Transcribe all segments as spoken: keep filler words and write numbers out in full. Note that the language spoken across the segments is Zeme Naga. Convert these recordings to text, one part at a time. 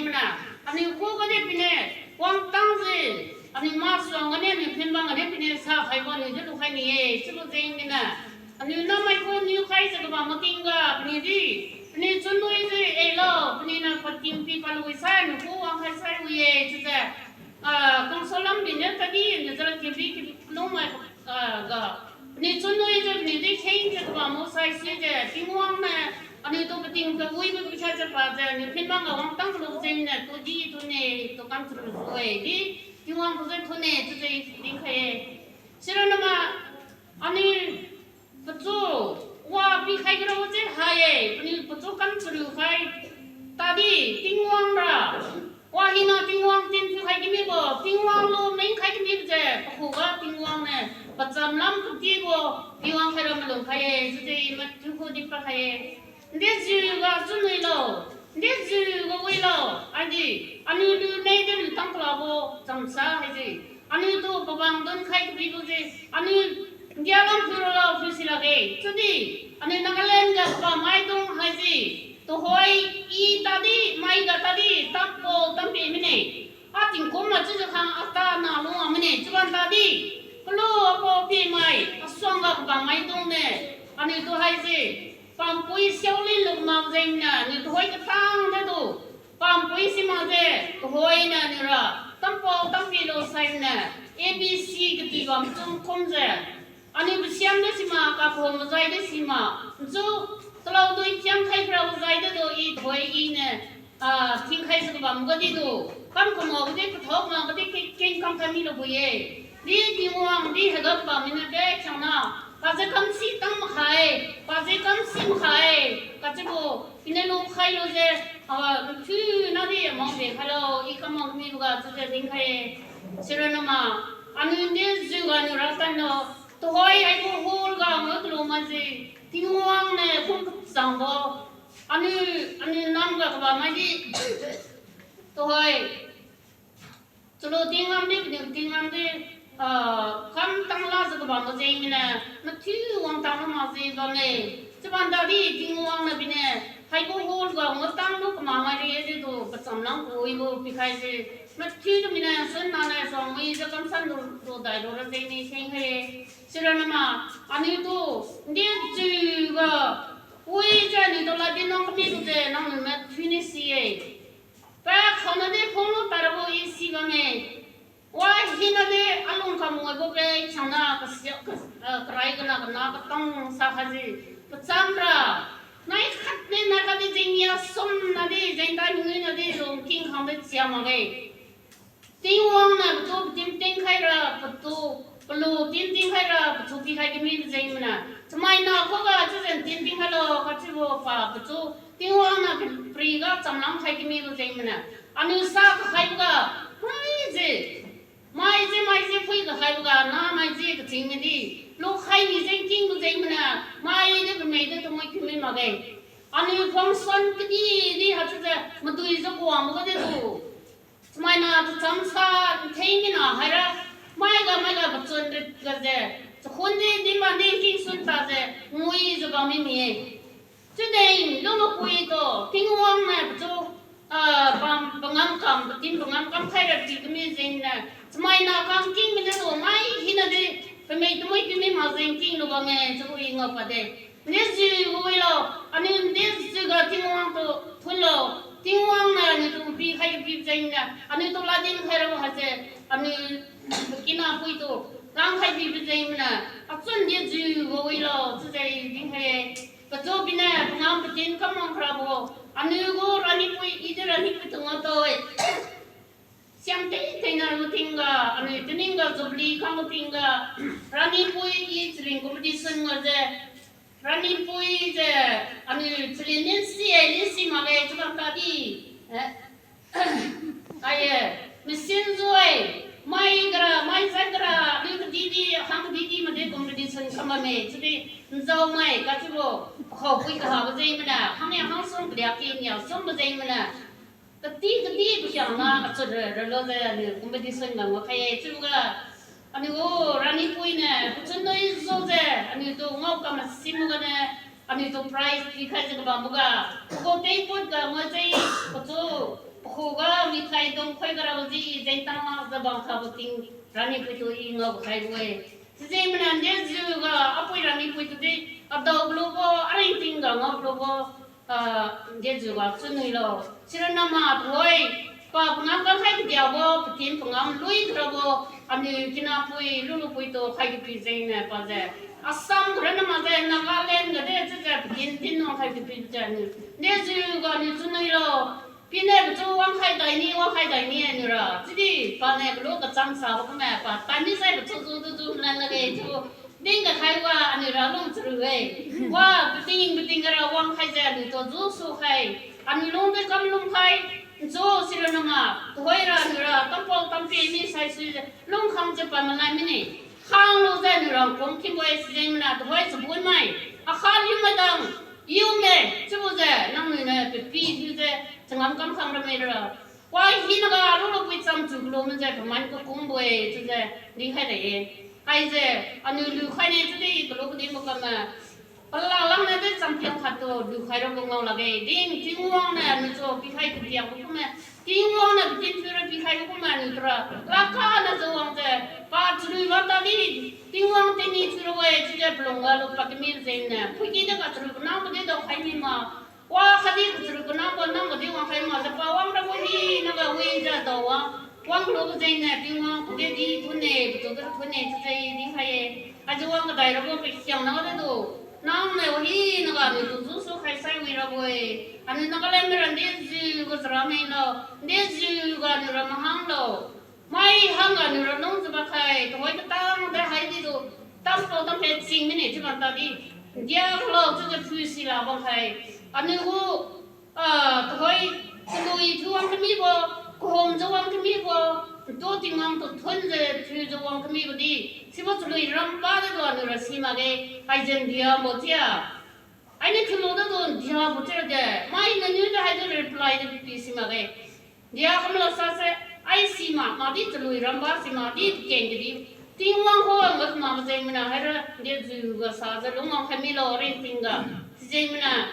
mena, anui ku gane pine, wangtang ze, anui masuang gane, anui pin bang gane pine sa hai ba anui de lu hai ni e, chilu ze mena. Anui namai ku niu kai ze kebam meting ga, peni di, peni chunui ze e lau, peni na pating pi pa lui sai, anui ku wang kai sai ui e, chize. A, kangsa lam bine tadi, ne zara kibi ki lung mai, a, ga. Peni chunui ze, peni di keng ze kebam mo sai si ze, Tingwang ne, anui tu pating pe ui be pisa ze pa ze, anui pin bang ga wangtang lu ze ne, tu di, tu ne, tu kam chu lu e, di, Tingwang tu ze tu ne, tu ze ding kai e. Sira nama, anui pechu, wa pi kai ge rau ze hai e, peni pechu kam chu lu kai, tadi, Tingwang ra, wa hina Tingwang tin chu kai kemi bo, Tingwang lu meng kai kemi ze, peku ga Tingwang ne, pecham lam keti bo, Tingwang kai ra melung kai e, zu ze ma chu ku di pa kai e. Nde zu ga chunui lau, nde zu ga ui lau, ai di, anui lu nei de lu tang kela bo, chamsa hai ze. Anui tu pebang dun kai kedi lu ze, anui India lam pu lau pu si lage, chudi, anui Nagaland ga keba mai dung hai ze, tuhoi i tadi, mai ga tadi, tampau, tampi mene. A tingkum ma chu ze kang a ta na lu a mene, chuban tadi, kelu apau pi mai, a suang ga keba mai dung ne, anui tu hai ze, pampui siau lin lu mak ze mena, anui tuhoi ketang de du, pampui si mak ze, tuhoi ne anui ra, tampau, tampi lu sai mena, A B C keti bam chum kum ze, anui besiam de si ma, kapau mezai de si ma, nchu, telau dui kiam kai pra mezai de du i tuhoi i ne, a, ting kai ze kebam ga di du, kam kemau ga di pethau ma ga di ke-, keng kam kai mi lu bu e. Di Tingwang di hega bam mine be chang na, pa ze kam si tang makai, pa ze kam si makai, kachi gu, i ne lu kai lu ze, a, thu na di mang be kai lau, i kam mang mi bu ga chu ze ding kai e. Sira nama, anui nde zu ga anui ra tan lau, tuhoi ai gu hul ga ngu kelu ma ze, Tingwang ne kum kechang bo, anui, anui nam ga keba mai di, tuhoi, chulu tingam di, peni tingam di, a, kam tang la ze kebam ze mena, mathiu wangtang lu mak ze bam lei. Chiban dadi Tingwang ne pene, hai gu hul ga ngu tang lu kema mai ri e di du, pecham lang ku i gu pi kai ze. Mathiu du mena, sun na ne suang mui ze kamsan du, du dai lu ra ze ni seng he. Sira nama, anui tu, nde zu ga, ui ze anui tu la di nang kemi du ze, nang nu mathiu ni si e. Pa kau na de phone lu ta ra gu i si bam e. Wa hina de a lung kam ngai gu pe chang na, ka sia, ka, a, kerai kena kena ketang sa ka zi. Pecham ra. Nai khat ne na ka di zing ya sum na di, zing ta nui na di lung king hang de chia mak ge. Tingwang ne pechu peting ting kai ra, pechu, pelu ting ting kai ra, pechu pi kai kemi zing mena. Chemai na kau ga chu zen ting ting kai lau, kachi gu pa pechu, Tingwang ne pe-, pri ga chamlam kai kemi lu zing mena. Anui sa kahaibe ga, mai ze, mai ze, mai ze pui kahaibe ga, na mai ze keching me di. Lu kai ni zing king lu zing mena, mai de pe mei de tumui kemi mak ge. Anui function kedi di ha chu ze, medui ze kuang me ga de du. Chemai na checham sa nthei mi na hai ra, mai ga, mai ga pechun rit ga ze, chekun di, di ma di king sun ta ze, ngui ze bam mi mi e. Chudei, lu mepui tu, Tingwang ne pechu, a, bam, pengam kam, petin pengam kam kai ra pi kemi zing ne, chemai na kang king mi ne du, mai hina di, pe mei tumui kemi mak zing king lu bam e, chu i ngau pa de. Nde zu gu wi lau, anui nde zu ga Tingwang tu, tun lau, Tingwang ne anui tu pi kai pi zeng ne, anui tu la ding kai ra ha ze, anui kina pui tu, rang kai pi zeng ne, achun nde zu gu wi lau, chu ze ding kai, pechu bi ne, pengam petin kam mang kra bu, anui gu Ranipui, i de Ranipui tu ngau tau e. Siam tei tei na lu ting ga, anui tening ga Jubilee kam lu ting ga, Ranipui i chiling competition ngau ze, Ranipui ze, anui chiling nin si e, nin si mak ge, chu bam ta di, eh, aye, machine zui, mai gra, mai zai gra, anui kedi di, hang kedi di, ma de competition kam bam e, chu di, nzau mai, kachi gu, kau pui kaha ba zeng mena, hang ya hang sum, kedia ki nia sum ba zeng mena. Kedi kedi pekiang na achut re, re lo ze anui competition ga ngau kai e, chu ga, anui gu Ranipui ne, pechu nui zu ze, anui tu ngau kam sim ga ne, anui tu prize pi kai ze kebam ga, peku teiput ga ngau ze, pechu, peku dong khoi kara zi zeng tang mak ze bam kabe ting Ranipui tu i ngau kai gu e. Chizemena Ndezu ga apui Ranipui tu di, a dau lu bo, a ringting ga ngau lu bo, a, Ndezu ga chunui lau. Sirena ma tuhoi, pa pengam ka kai kedia bo, petin pengam lui kera bo, anui kinapui, lulupui tu kai kepi zene pa ze. Assam kera na ma ze, Nagaland ga de, chize petin tin wang kai kepi ze anui. Ndezu ga anui chunui lau. Pine pechu wang kai dai ni, wang kai dai ni anui ra. Chidi, pa ne kelu kechang sa ba kume, pa, pa ni sai pechu zu du zu lan lage chu. Ding ga kai wa anui ra lung churu e. Wa, peting, peting ga ra wang kai ze anui tu zu su kai. Anui lung de kam lung kai. Nchu sirena ma, tuhoi ra anui ra, tampau tampi mi sai sui ze, lung kang ze pa malai mini. Kang lu ze anui ra kong kimboi sijengmena, tuhoi ze bui mai. A kha liu mai dang, iu me, chibu ze, nangnui ne, pepi du ze, changam kam kang ra mei ra. Wa hina ga, lu lu pui cham chu kelu me ze, pe man ku kung bui, chu ze, ding kai de e. Aize, anui lu kai ne, chu de, kelu kedi mu kame, pela lang ne de champion khat tu du kai ra gu ngau lage. Ding, Tingwang ne anui chu pi kai kedia gu kume. Tingwang ne petin chu ra pi kai gu kume anui tu ra. La ka ne ze wang ze. Pa chui ba ta di. Tingwang teni chu ra we, chi ze pelung ga lu pa kemi ze ne. Pui ki de ka chui ku nang bu de dau kai mi ma. Wa ka di ka chui ku nang bu nang bu de wang kai ma ze pa wang ra gu hi na ga we ze dau wa. Wang lu ze ne, Tingwang, pe de di, tu ne, pe tu de tu ne, chi ze ding kai e. A ze wang kedai ra gu pe kiang na de du. Nang ne wa hi na ga ne du zu su kai sai wi ra gu e. Anui na ga le me ra Ndezu gu zera mei lau. Ndezu ga anui ra mahang lau. Mai hang ga anui ra nung ze ba kai, tuhoi ketang de hai di du. Tampau tampe ching mene chi ban ta di. Dia lau chu ze phu si la ba kai. Anui gu A, tuhoi, chelui chu wang kemi ba, kehum ze wang kemi ba, ntu Tingwang tu thun ze chu ze wang kemi ba di, chiba chelui ramba de du anui ra si mak ge, ai zen dia mo chia. Aine thulu de du dia bu chia de, mai ne nui de hai du reply de pi si mak ge. Dia kam la sa se, ai si mak, ma di chelui ramba si mak di keng ge di, Tingwang ho ngat ma zengmena hai ra, Ndezu ga sa ze lungwang kemi lau ringting ga, zengmena.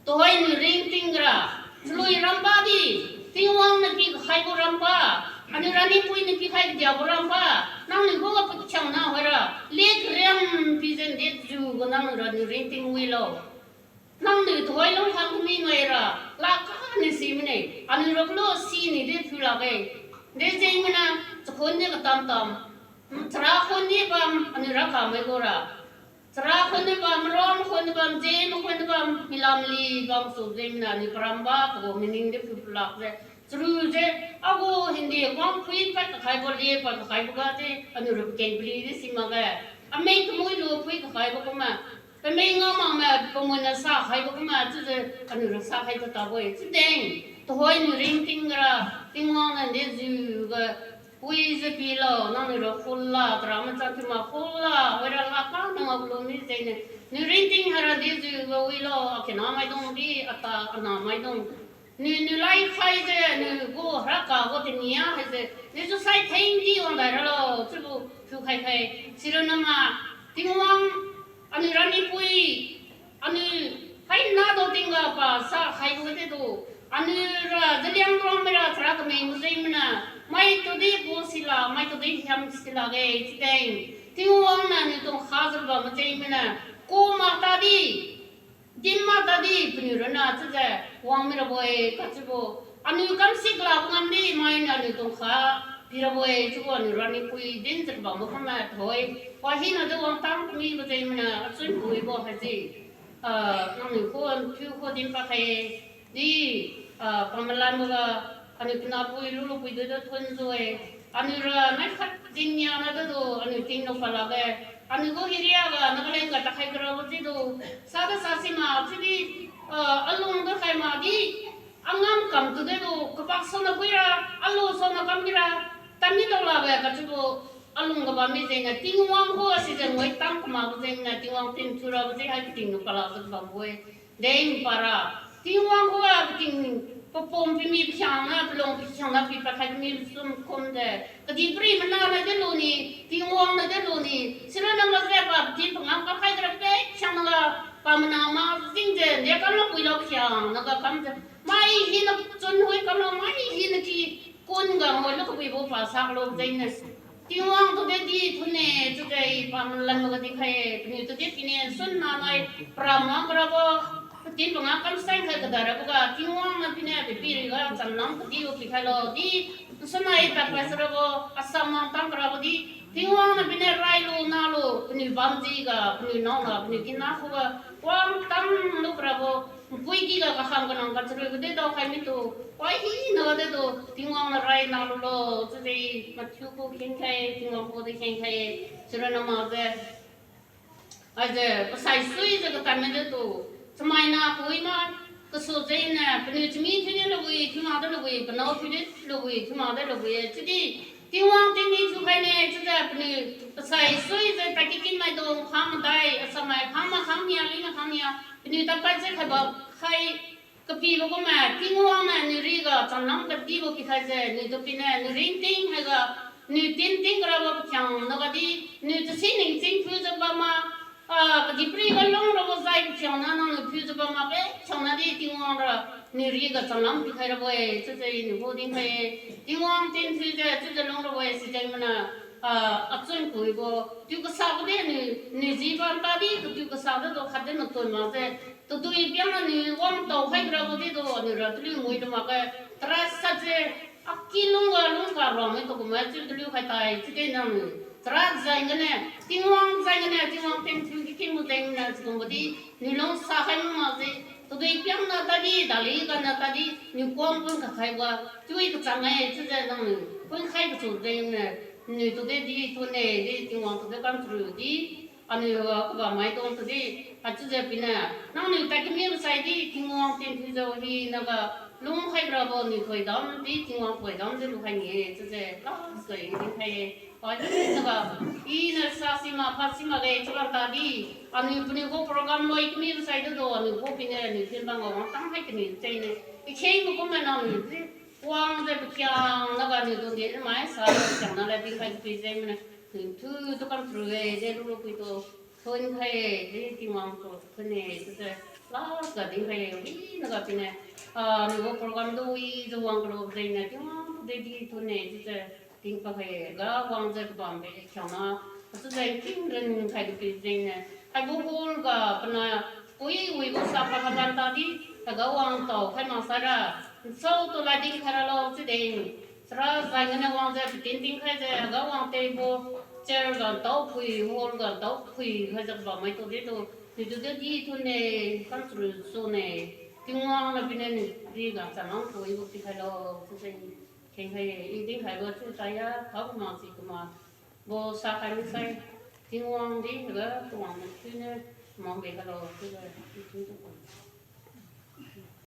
Tuhoi nui ringting ra, chelui ramba di, Tingwang ne pi kai gu ramba, anui Ranipui ne pi kai kedia gu ramba, nangnui gu ga pekiang na hoi ra, lek riam pi zen de zu gu nangnui ra nui ringting wi lau. Nangnui tuhoi lung hang mi ngai ra, la ka ne si mene, anui ra kelo si ni de phu la ge. De zengmena, chakun ne ketam tam, chara kun ne bam, anui ra ka mai gu ra. Chara kun ne bam, ram kun ne bam, zeme kun ne bam, milam li bam su zengmena, anui peramba pe gu meaning de phu lak ze. Cheru ze, a gu Hindi wang pui pat kakai gu lie pat kakai gu ga ze, anui ra keng peli de si mak ge. A mei kemui lu pui kakai gu kume. Pe mei ngau mak me, pe mui ne sa kai gu kume, chu ze, anui ra sa kai ta ta boi. Chu deng, tuhoi nui ringting ra, Tingwang ne Ndezu ga, pui ze pi lau, nangnui ra kula, tera me cha ti ma kula, hoi ra la ka nang a lu mi zene. Nui ringting hai ra Ndezu ga wi lau, a kena mai dong di, a ta, a na mai dong. Nui, nui lai kai ze, nui gu ra ka gu tenia hai ze, nui chu sai teng di wang dai ra lau, chu gu, chu kai kai, sirena ma, Tingwang, anui Ranipui, anui, hai na dau ting ga pa sa kai gu de du, anui ra, Zeliangrong me ra, chara kemei gu zengmena, mai tu di gu si la, mai tu di hiam si la ge, chi deng, Tingwang ne anui tungkha ze bam zengmena, ku ma ta di, Din ma ta di penui runa chu ze, wang mi ra boi, kachu bu. Anui kam sik la bu ngam di, mai ne anui tungkha, pi ra boi, chu bu anui Ranipui din ze bam bu kame thoi. Wa hi na de wang tang kemi bu zengmena, achun pui bu hai zi. A, nangnui ku, piu ku din pa kai. Di, a, pa melan bu ga, anui kinapui, lulupui de de thun zui. Anui ra, nai khat zingnia na de du, anui ting lu pa la ge. Anui gu area ga, Nagaland ga ta kai kera bu zi du. Sa de sa si ma, chi di, a, alung de kai ma di. Angam kam tu de du, kepak so na pui ra, alu so na kam bi ra. Tami dau la ge, kachu bu, alung ga bam mi zene, Tingwang gu, a si ze ngoi tang kema bu zene, Tingwang tin chu ra bu zi hai ting lu pa la ze bam bui. Dei mpara, Tingwang gu a peting, pepum pemi pekiangna, pelung pekiangna, pi pa kai pemi sum kum de. Kedi pri mena ne de lu ni, Tingwang ne de lu ni. Sirena ma ze pa peting pengam ka kai de ra pe kiang na ga, pa mena ma zing ze, de kam la pui lau kiang, na ga kam ze. Mai hi na chun hui kam la, mai hi na ki Sak lu zene, Tingwang tu de di tune, chu ze i pam lam ga di kai, penui tu de pine sun na nai, pram ma gra bo, petin pe nga kam sai kai kedai ra bo ga, Tingwang ne pine pe pi ri ga cham lam kedi u pi kai lau di, sun nai tak pai se ra bo, asam mang tang gra bo di, Tingwang ne pine rai lu na lu, penui bam di ga, penui nâu ga, penui kina ku ga, wang tang lu gra bo, mpui ki ga kaham kanang kacherui gu de dau kai mi tu, wai hi na de du, Tingwang ne rai na lu lo, chu ze i Matthew ku keng kai, Tingwang ku de keng kai, chira na ma ze. Aize, pesai sui ze ketamme de tu, chemai na kui ma, kesu ze ne, penui chemi thui de lubui, chima de lubui, penâu thui de lubui, chima de lubui, chidi, Tingwang ting ni chu kai ne, chu ze penui, pesai sui ze taki kin mai dong, kham dai, asamai, kham ma, kham nia, li ne kham nia, penui ta kai ze kai ba, kai, kepi ba gume, Tingwang ne, nui ri ga, cham lam kedi ba ki kai ze, nui du pine, nui ring ting hai ga, nui tin ting kera ba pekiang na ga di, nui tesi ning ching pui ze ba ma, a, kedi pri ga lung ra ba zai pekiang na, nang nui pui ze ba ma, pekiang na di Tingwang ra, nui ri ga cham lam pi kai ra ba e, chu ze i nui gu ding kai e, Tingwang ting chu ze, chu ze lung ra ba e, si ze mena, a, achun kui gu, tu kesa gu de nui, nui zi ba ta di, tu kesa de du khat de na tun ma ze, tedui piang na nui wang tau hai gra gu di du, nui ra telu mui du mak ge, tera sa ze, a ki lung ga lung ka ruang me tu gu me, chu telu kai tai, chu de nang nui. Tera zai gene, Tingwang zai gene, Tingwang ting chu ki ki mu zai gene, chu gu di, nui lung sa hai mu ma ze, tedui piang na ta di, dali ga na ta di, nui kuang pun ka kai ga, chu i kechang ai, chu ze nang nui, pun kai kechu zai gene, nui tu de di, tu ne, di, Tingwang tu de kam chu di, anui ga keba mai tong tu di, achu ze pine, nang nui ta kemi lu sai di, Tingwang ting chu ze hi na ga, lung hai gra ba nui toi dam di, Tingwang toi dam ze lu hai ni, chu ze, la, sui, di hai, pa, na ga, i ne sa si ma, pa si ma ge, chu lam ta di, anui penui gu program loi kemi lu sai de du, anui gu pine, anui tin bang ga wang tang hai kemi, chei ne, i chei gu gu me nang nui di, wang ze pekiang na ga nui du di, mai sa, pekiang na le di kai pui ze mene, nui tu, tu kam chu e, ze lu lu pui tu, Tun kai e, de Tingwang tu, tun e, chu ze, la ga ding kai e, wi na ga pine, a, nui gu program du i ze wang kelu zene, Tingwang tu de di tun e, chu ze, ting pa kai e, ga wang ze kebambe, kiangna, chu ze, king ren kai de pi zene, ai gu hall ga, pena, ui, ui gu sa pa kaban ta di, a ga wang tau kai mak sa ra, nsau tu la ding kai ra lau, chu de, Sera zai gene wang ze petin ting kai ze, hega wang tei bu, chair ga ntau pui, hall ga ntau pui, kai ze ba mai tu di tu, ni tu de di tu ne, kam churu su ne, Tingwang ne pine ni di ga chang nang tu i bu ti kai lau, chu ze, keng kai, i ding kai ba chu ta ya, kau ma si kuma, bu sa kai mi sai, Tingwang di, hega Tingwang ne tu ne, mang be kai lau, chu ze, i tu tu.